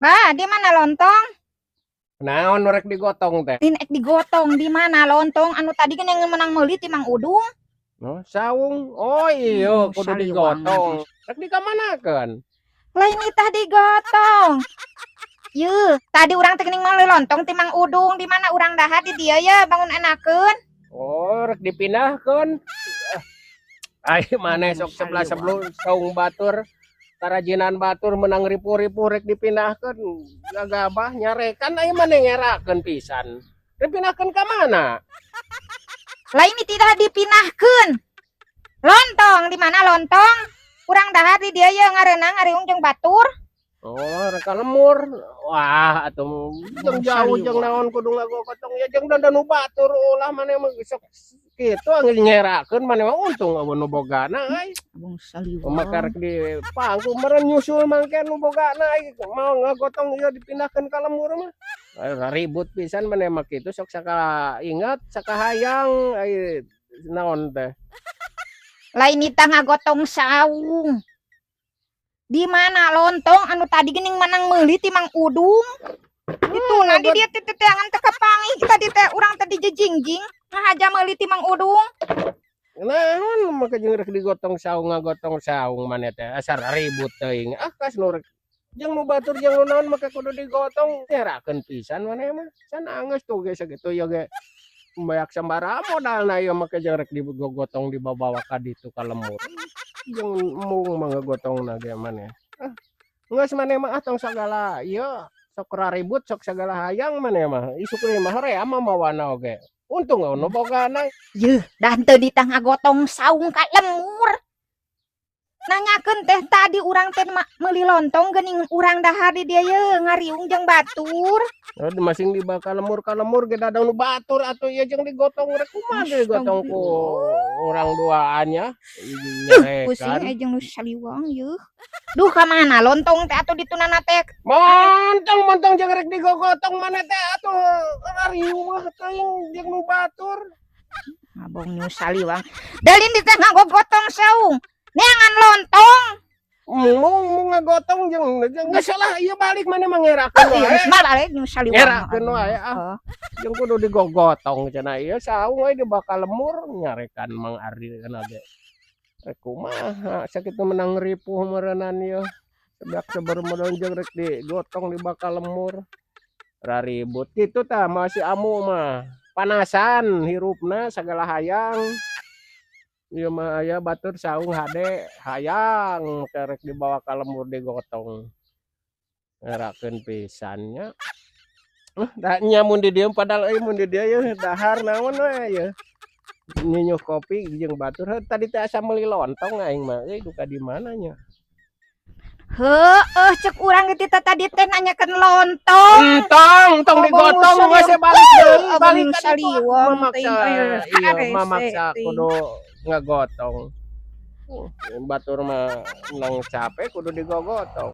Bah, di mana lontong? Naon rek digotong teh? Lain ek digotong, di mana lontong anu tadi kan yang menang meuli ti Mang Udung? Oh, saung. Oh iya, kudu saliwang. Digotong. Rek dikamanakeun? Lain itah digotong. Yeuh, tadi urang teh geuning meuli lontong ti Mang Udung, di mana urang dahar di dieu ya, bangun enakeun. Oh, rek dipindahkeun. Ai maneh sok sebelah sebelum saung batur, karajinan batur menang ripuh-ripuh rek dipindahkeun, gagabah nyarekan ai maneh ngerakeun pisan. Dipindahkeun ka mana? Lain tidak dipindahkeun. Lontong, di mana lontong? Urang dahar di dieu ya, ngareunang ngariung jeung batur. Oh, rek ka lembur. Wah, atuh jeung jauh jeung naon kudu ngagogotong ya jeung dandan nu batur, ulah maneh mah sok kitu anggeus ngerakeun maneh mah, untung euweuh nu bogana ai. Abang saliwang. Maka rek di pangku meureun nyusul mangke nu bogana ai mau ngagotong ieu dipindahkeun ka lembur mah. Ribut pisan maneh mah kitu, sok saka ingat sakahayang ai naon teh. Lain itah ngagotong saung. Di mana lontong anu tadi geuning menang meuli ti Mang Udung? Itu nah di dia teh teteangan teh kapanggih tadi teh, urang teh dijejingjing ngahaja meuli ti Mang Udung. Naon maka jeung rek digotong saung, ngagotong saung maneh teh asal ribut teuing. Ah, kas nu rek jeung nu batur jeung nu naon maka kudu digotong, ngerakeun pisan maneh mah. Can anggeus tuh ge sakitu ieu ge beak sabaraha modalna ieu make jeung rek digogotong dibabawa ka ditu ka lembur. Jeung embung mah ngagotongna ge maneh. Ah, geus maneh mah, ah, tong sagala ieu, sok raribut, sok sagala hayang maneh mah. Isuk deui mah hoream mah mawana oge. Untung nu bogana. Yeuh, dah henteu ditah ngagotong saung ka lembur. Nanyakeun teh tadi urang teh meuli lontong geuning urang dahar di dieu ye ngariung jeung batur. Oh, masing dibawa lembur, ka lembur ge dadang nu batur atuh ieu jeung digotong rek kumaha digotong ku urang duaan nya. Pusing eh jeung nu saliwang yeuh. Duh, ka mana lontong teh atuh ditunana teh? Montong montong jeung rek digogotong maneh teh atuh riweuh teuing jeung nu batur. Ngabong nu saliwang. Dalin di teh ngagogotong saung. Neangan lontong. Mung mung ngagotong jeung jeung geus lah ieu, balik maneh mah ngerakeun Iya, wae. Geus mah balik nu saliwang. Ngerakeun wae ah. Jeung kudu digogotong cenah ieu saung we dibawa ka lembur, nyarekan Mang Ari kana ge. Rek kumaha sakitu menang ripuh meureunan ieu. Sebeak sabar modal jeung rek digotong dibawa ka lembur. Raribut kitu tah mah si Amu mah. Panasan hirupna, sagala hayang. Ieu mah aya batur saung hade hayang teh rek dibawa ka lembur digotong. Ngerakeun pisan nya. Da nya mun di dieu padahal euy mun di dieu yeuh dahar naon we yeuh. Nyinyuh kopi jeung batur, heuh, tadi teh asa meuli lontong aing mah euy, duka di mana nya. Heueuh, cek urang ge tadi teh nanyakeun lontong. Entong, tong digotong geus balik deui, balik ka ditu. Saliwang. Memaksa iya, memaksa kudu ngagotong. Batur mah nang capek kudu digogotong.